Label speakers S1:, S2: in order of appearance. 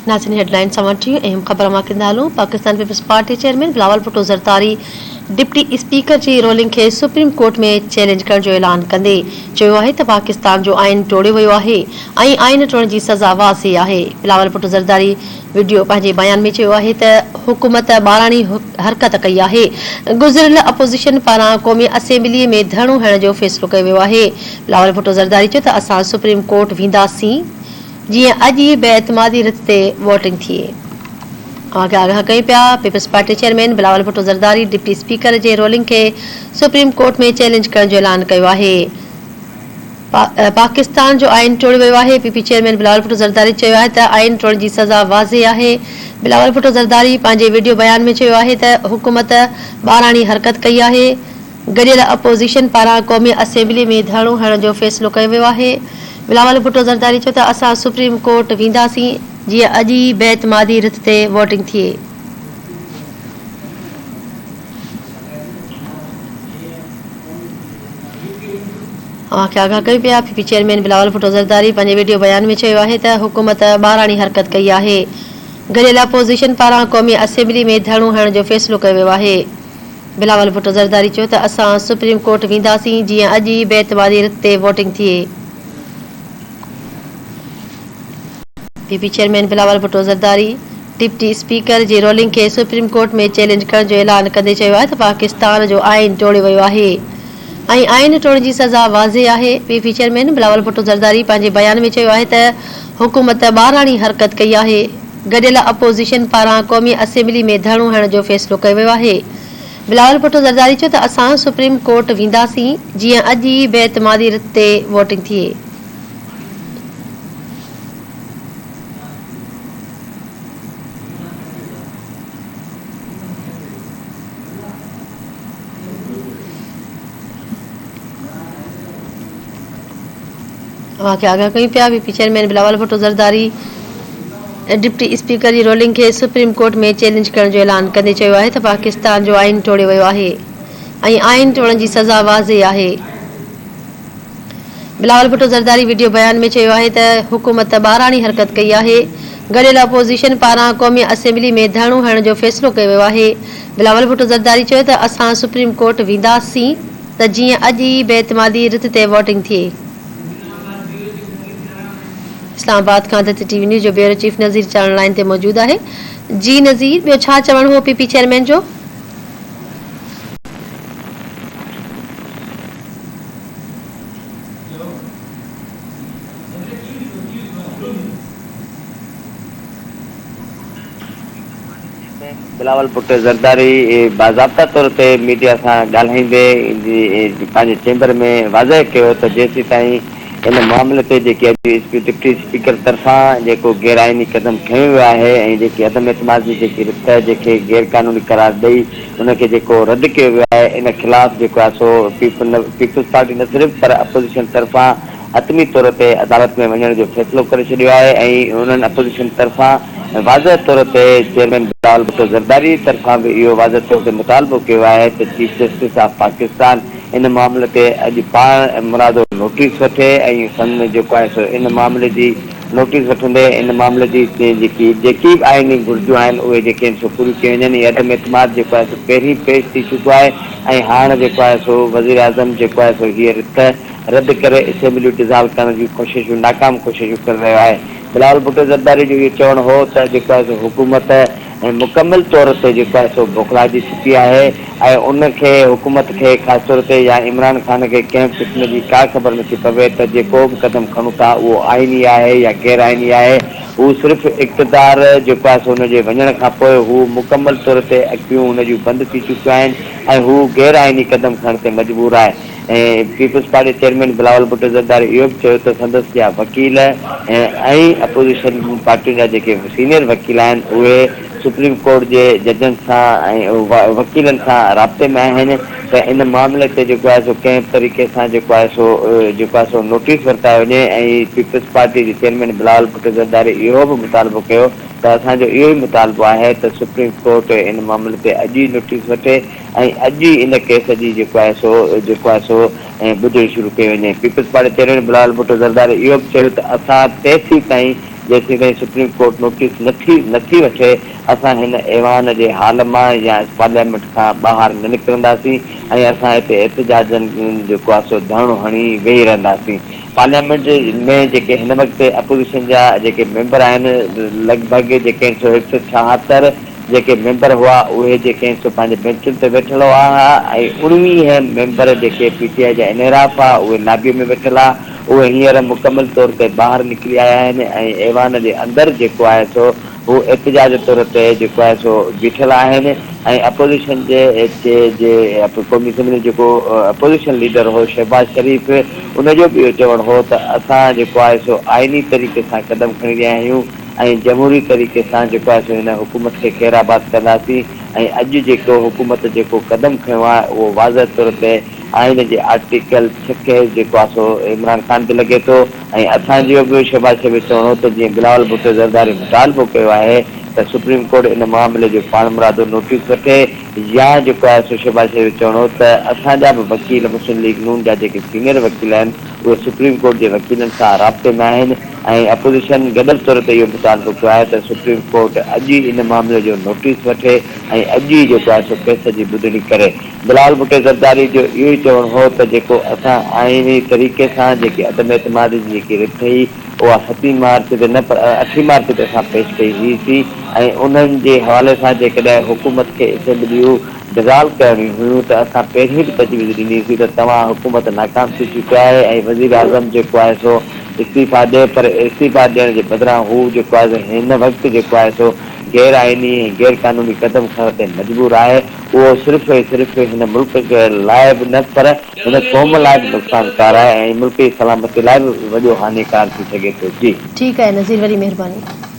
S1: ناظرين head line سان وٺي اهم خبر اوهان کي ڏيندا هلون Pakistan Peoples Party chairman Bilawal Bhutto Zardari deputy speaker جي رولنگ کي سپريم ڪورٽ ۾ چئلينج ڪرڻ جو اعلان ڪندي چيو آهي ته پاڪستان جو آئين ٽوڙيو ويو آهي ۽ آئين ٽوڙڻ جي سزا واضح آهي بلاول ڀٽو زرداري وڊيو پنهنجي بيان ۾ چيو آهي ته حڪومت ٻاراڻي حرڪت ڪئي آهي گذريل اپوزيشن پاران قومي اسيمبلي ۾ ڌرڻو هڻڻ جو فيصلو ڪيو ويو آهي بلاول ڀٽو زرداري چيو ته اسان سپريم ڪورٽ وينداسين جيئن اڄ ئي بي اعتمادي رٿ تي ووٽنگ ٿئي. اوهان کي آگاهه ڪيون پيا، Peoples Party chairman Bilawal Bhutto Zardari deputy speaker جي رولنگ کي سپريم ڪورٽ ۾ چئلينج ڪرڻ جو اعلان ڪيو آهي. پاڪستان جو آئين ٽوڙيو ويو آهي، P P chairman Bilawal Bhutto Zardari چيو آهي ته آئين ٽوڙڻ جي سزا واضح آهي. بلاول ڀٽو زرداري پنهنجي وڊيو بيان ۾ چيو آهي ته حڪومت ٻاراڻي حرڪت ڪئي آهي. گڏيل اپوزيشن پاران قومي اسيمبلي ۾ ڌرڻو هڻڻ جو فيصلو ڪيو ويو آهي. بلاول ڀٽو زرداري چيو ته اسان سپريم ڪورٽ وينداسين جيئن اڄ ئي بي اعتمادي رٿ تي ووٽنگ ٿئي. اوهان کي آگاهه ڪيون پيا، P P chairman Bilawal Bhutto Zardari پنهنجي وڊيو بيان ۾ چيو آهي ته حڪومت ٻاراڻي حرڪت ڪئي آهي. گڏيل اپوزيشن پاران قومي اسيمبلي ۾ ڌرڻو هڻڻ جو فيصلو ڪيو ويو آهي. بلاول ڀٽو زرداري چيو ته اسان سپريم ڪورٽ وينداسين جيئن اڄ ئي بي اعتمادي رٿ تي ووٽنگ ٿئي. P P chairman Bilawal Bhutto Zardari deputy speaker جي رولنگ کي سپريم ڪورٽ ۾ چئلينج ڪرڻ جو اعلان ڪندي چيو آهي ته پاڪستان جو آئين ٽوڙيو ويو آهي ۽ آئين ٽوڙڻ جي سزا واضح آهي. P P chairman Bilawal Bhutto Zardari پنهنجي بيان ۾ چيو آهي ته حڪومت ٻاراڻي حرڪت ڪئي آهي. گڏيل اپوزيشن پاران قومي اسيمبلي ۾ ڌرڻو هڻڻ جو فيصلو ڪيو ويو آهي. بلاول ڀٽو زرداري چيو ته اسان سپريم ڪورٽ وينداسين جيئن اڄ ئي بي اعتمادي رٿ تي ووٽنگ ٿئي. اوهان کي آگاهه ڪيون پيا P P chairman Bilawal Bhutto Zardari deputy speaker جي رولنگ کي سپريم ڪورٽ ۾ چئلينج ڪرڻ جو اعلان ڪندي چيو آهي ته پاڪستان جو آئين ٽوڙيو ويو آهي ۽ آئين ٽوڙڻ جي سزا واضح آهي. بلاول ڀٽو زرداري وڊيو بيان ۾ چيو آهي ته حڪومت ٻاراڻي حرڪت ڪئي آهي، گڏيل اپوزيشن پاران قومي اسيمبلي ۾ ڌرڻو هڻڻ جو فيصلو ڪيو ويو آهي. بلاول ڀٽو زرداري چيو ته اسان سپريم ڪورٽ وينداسين ته جيئن اڄ ئي بي اعتمادي رٿ تي ووٽنگ ٿئي. اسلام آباد کان ڌرتي ٽي وي نيوز جو بيورو چيف نذير چارڻ لائين تي موجود آهي. جي نذير ٻيو ڇا چوڻ هو پي پي چيئرمين جو؟
S2: بلاول ڀٽو زرداري باضابطا طور تي ميڊيا سان ڳالهائيندي پنهنجي چيمبر ۾ واضح ڪيو ته جيسيتائين ان معاملي تي جيڪي اڄ ڊپٽي اسپيڪر طرفان جيڪو غير آئيني قدم کنيو ويو آهي ۽ جيڪي عدم اعتماد جي جيڪي رٿ جيڪي غير قانوني قرار ڏئي ان کي جيڪو رد ڪيو ويو آهي ان خلاف جيڪو آهي سو پيپلز پارٽي نه صرف پر اپوزيشن طرفان حتمي طور تي عدالت ۾ وڃڻ جو فيصلو ڪري ڇڏيو آهي ۽ انهن اپوزيشن طرفان واضح طور تي چيئرمين بلاول ڀٽو زرداري طرفان به اهو واضح طور تي مطالبو ڪيو آهي ته چيف جسٽس آف پاڪستان ان معاملي تي اڄ پاڻ مرادو نوٽيس وٺي ۽ سن جيڪو آهي سو ان معاملي جي نوٽيس وٺندي ان معاملي جي جيڪي جيڪي به آئيني گهرجون آهن اهي جيڪي آهن سو پوريون ڪيون وڃن هي عدم اعتماد جيڪو آهي سو پهرين پيش ٿي چڪو آهي ۽ هاڻ جيڪو آهي سو وزيراعظم جيڪو آهي سو هيء رٿ رد ڪري اسيمبليون ڊزالو ڪرڻ جون ڪوششون ناڪام ڪوششون ڪري رهيو آهي. بلاول ڀٽو زرداري جو اهو چوڻ هو ته جيڪو آهي سو حڪومت مڪمل طور تي جيڪو آهي سو بوکلاجي چڪي آهي ۽ ان کي حڪومت کي خاص طور تي يا عمران خان کي ڪنهن به قسم جي ڪا خبر نٿي پوي ته جيڪو به قدم کڻون ٿا اهو آئيني آهي يا غير آئيني آهي هو صرف اقتدار جيڪو آهي سو ان جي وڃڻ کان پوء هو مڪمل طور تي اکيون هن جون بند ٿي چڪيون آهن ۽ هو غير آئيني قدم کڻڻ تي مجبور آهي. ۽ Peoples Party chairman Bilawal Bhutto Zardari اهو به چيو ته سندس جا وڪيل ۽ اپوزيشن پارٽين جا جيڪي سينيئر وڪيل آهن اهي سپريم ڪورٽ جي ججن سان ۽ وڪيلن سان رابطي ۾ آهن ته ان معاملي تي جيڪو آهي سو ڪنهن به طريقي سان جيڪو آهي سو جيڪو آهي سو نوٽيس ورتايو وڃي ۽ پيپلز پارٽي جي چيئرمين بلاول ڀٽو زرداري اهو به مطالبو ڪيو ته اسان جو اهو ئي مطالبو آهي ته سپريم ڪورٽ ان معاملي تي اڄ ئي نوٽيس وٺي ۽ اڄ ئي ان ڪيس جي جيڪو آهي سو جيڪو آهي سو ٻڌڻي شروع ڪئي وڃي. Peoples Party chairman Bilawal Bhutto Zardari اهو به چيو ته اسان تيسين تائين جيسين تائين سپريم ڪورٽ نوٽيس نٿي نٿي وٺي اسان هن ايوان جي هال مان يا پارليامينٽ کان ٻاهر نه نڪرنداسين ۽ اسان هتي احتجاجن جيڪو آهي سو ڌرڻو هڻي ويهي رهنداسين. پارليامينٽ ۾ جيڪي هن وقت اپوزيشن جا جيڪي ميمبر آهن لڳ ڀڳ جيڪي آهن سو هڪ سو ڇاهتر جيڪي ميمبر هئا اهي جيڪي آهن سو پنهنجي بينچن تي ويٺل هئا ۽ اڻويهه ميمبر جيڪي پي ٽي آء جا انحراف هئا اهي لابي ۾ ويٺل هئا اهي هينئر مڪمل طور تي ٻاهر نڪري آيا آهن ۽ ايوان جي اندر جيڪو آهي سو هو احتجاج طور تي جيڪو آهي سو بيٺل آهن ۽ اپوزيشن جي جي قومي اسيمبلي جو جيڪو اپوزيشن ليڊر هو شهباز شريف ان جو به اهو چوڻ هو ته اسان جيڪو آهي سو آئيني طريقي سان قدم کڻي رهيا آهيون ۽ جمهوري طريقي سان جيڪو آهي سو هن حڪومت کي خير آباد ڪنداسين ۽ اڄ جيڪو حڪومت جيڪو قدم کنيو آهي اهو واضح طور تي آئين جي آرٽيڪل ڇهه کي جيڪو آهي سو عمران خان تي لڳي ٿو ۽ اسان جو به شهباز شريف چوڻ هو ته جيئن بلاول ڀٽو زرداري مطالبو ڪيو آهي ته سپريم ڪورٽ ان معاملي جو پاڻمرادو نوٽيس وٺي يا جيڪو آهي سو شهباز شريف چوڻ هو ته اسان جا به وڪيل مسلم ليگ نون جا جيڪي سينيئر وڪيل آهن اهي سپريم ڪورٽ جي وڪيلن سان رابطي ۾ آهن ۽ اپوزيشن گڏيل طور تي اهو مطالبو ڪيو آهي ته سپريم ڪورٽ اڄ ئي ان معاملي جو نوٽيس وٺي ۽ اڄ ئي جيڪو آهي سو ڪيس جي ٻڌڻي ڪري. بلاول ڀٽو زرداري جو اهو ئي چوڻ هو ته جيڪو اسان آئيني طريقي سان جيڪي عدم اعتماد جي جيڪي رٿ هئي اها ستين مارچ تي نه پر اٺين مارچ تي اسان پيش ڪئي هئي سين ۽ انهن جي حوالي سان جيڪڏهن حڪومت کي اسيمبليون ڊزالو ڪرڻيون هيون ته اسان پهرين به تجويز ڏني سين ته توهان حڪومت ناڪام ٿي چڪي آهي ۽ وزيراعظم جيڪو آهي سو استعيفا ڏي پر استعيفا ڏيڻ جي بدران هو جيڪو آهي سو هن وقت جيڪو آهي سو غير آئيني ۽ غير قانوني قدم کڻڻ تي مجبور آهي اهو صرف ۽ صرف هن ملڪ لاء به نه پر هن قوم لاء به نقصانڪار آهي ۽ ملڪ جي سلامتي لاء به وڏو هاڃيڪار ٿي سگهي ٿو. جي.
S1: ٺيڪ آهي نذير وڏي مهرباني.